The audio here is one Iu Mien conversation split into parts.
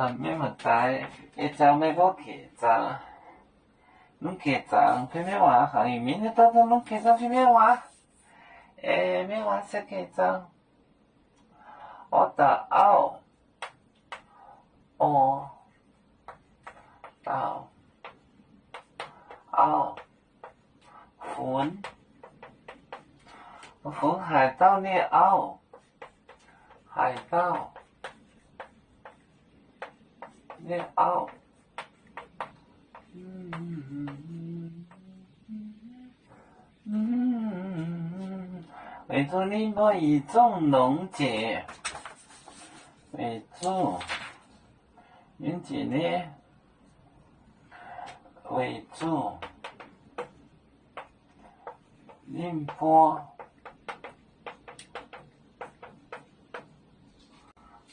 Mienh muoz-doic, ih zanc meih gorngv geh zaangc, lungh geh zaangc fai mienh waac, haiz mienh nyei dorn dorn lungh geh zaangc fai mienh waac. Ei, mienh waac se geh zaangc. Orv dauh auv. Orv dauh auv. Funx. Funx haaix dauh nyei auv? Haaix dauh nyei auv? Weic zuqc ninh mbuo yietc zungv longx jiex. Weic zuqc, yiem jiex nyei, weic zuqc ninh mbuo,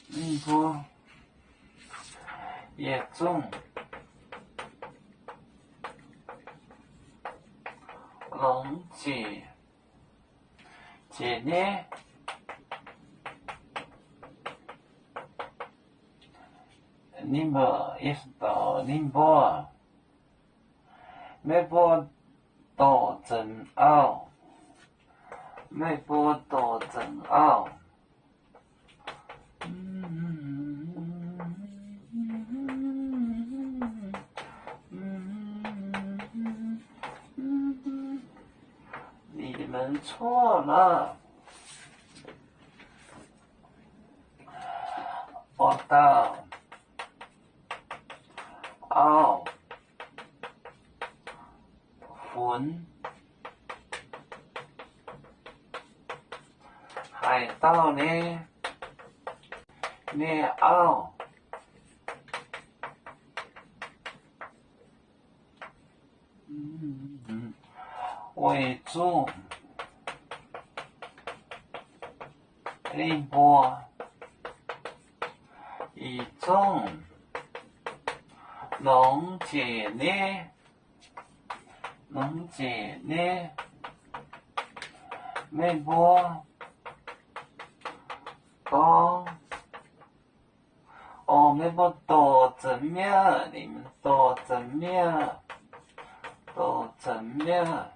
ninh mbuo yietc zungv longx jiex, jiex nyei. Ninh mbuo, Yesu dau ninh mbuo, meih mbuo dorh zunc auv, meih mbuo dorh zunc auv. Ninh mbuo cuoqv lorqc. Orv dauh auv funx haaix dauh nyei, nyei auv. Weic zuqc ninh mbuo yietc zungv longx jiex nyei, longx jiex nyei. Meih mbuo gorngv, orv, meih mbuo dorh zunc mi'aqv, ninh mbuo dorh zunc mi'aqv, dorh zunc mi'aqv,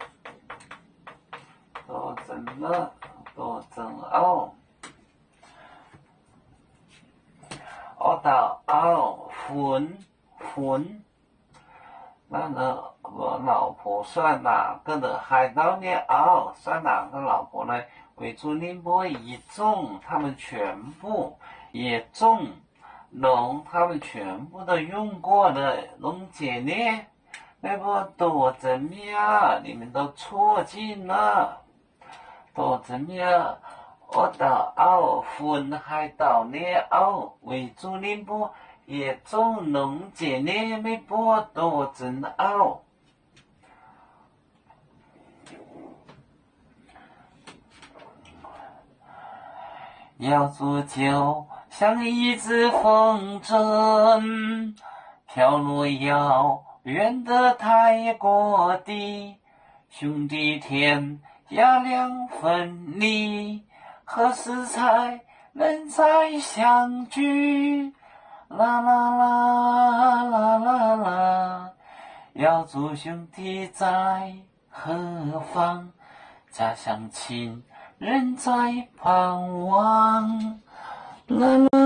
dorh zunc, dorh zunc auv. Orv dauh auv funx, funx 那个 老婆 酸奶 ga'ndeic haaix dauh nyei auv, 酸奶 ga'ndeic 老婆 naaiv, weic zuqc ninh mbuo yietc zungv 他们全部, yietc zungv longx 他们全部 daaih yungh guoqv naaic longx jiex nyei. Meih mbuo dorh zunc mi'aqv, ninh mbuo daaih cuoqv jienv aqv. Dorh zunc mi'aqv. Orv dauh auv funx haaix dauh nyei auv, weic zuqc ninh mbuo yietc zungv longx jiex nyei. Meih mbuo dorh zunc auv. 要做就像一只风筝，飘落遥远的太阳谷底，兄弟天涯两分离，何时才能再相聚？啦啦啦，啦啦啦，要做兄弟在 何方？家乡亲人在盼望。啦啦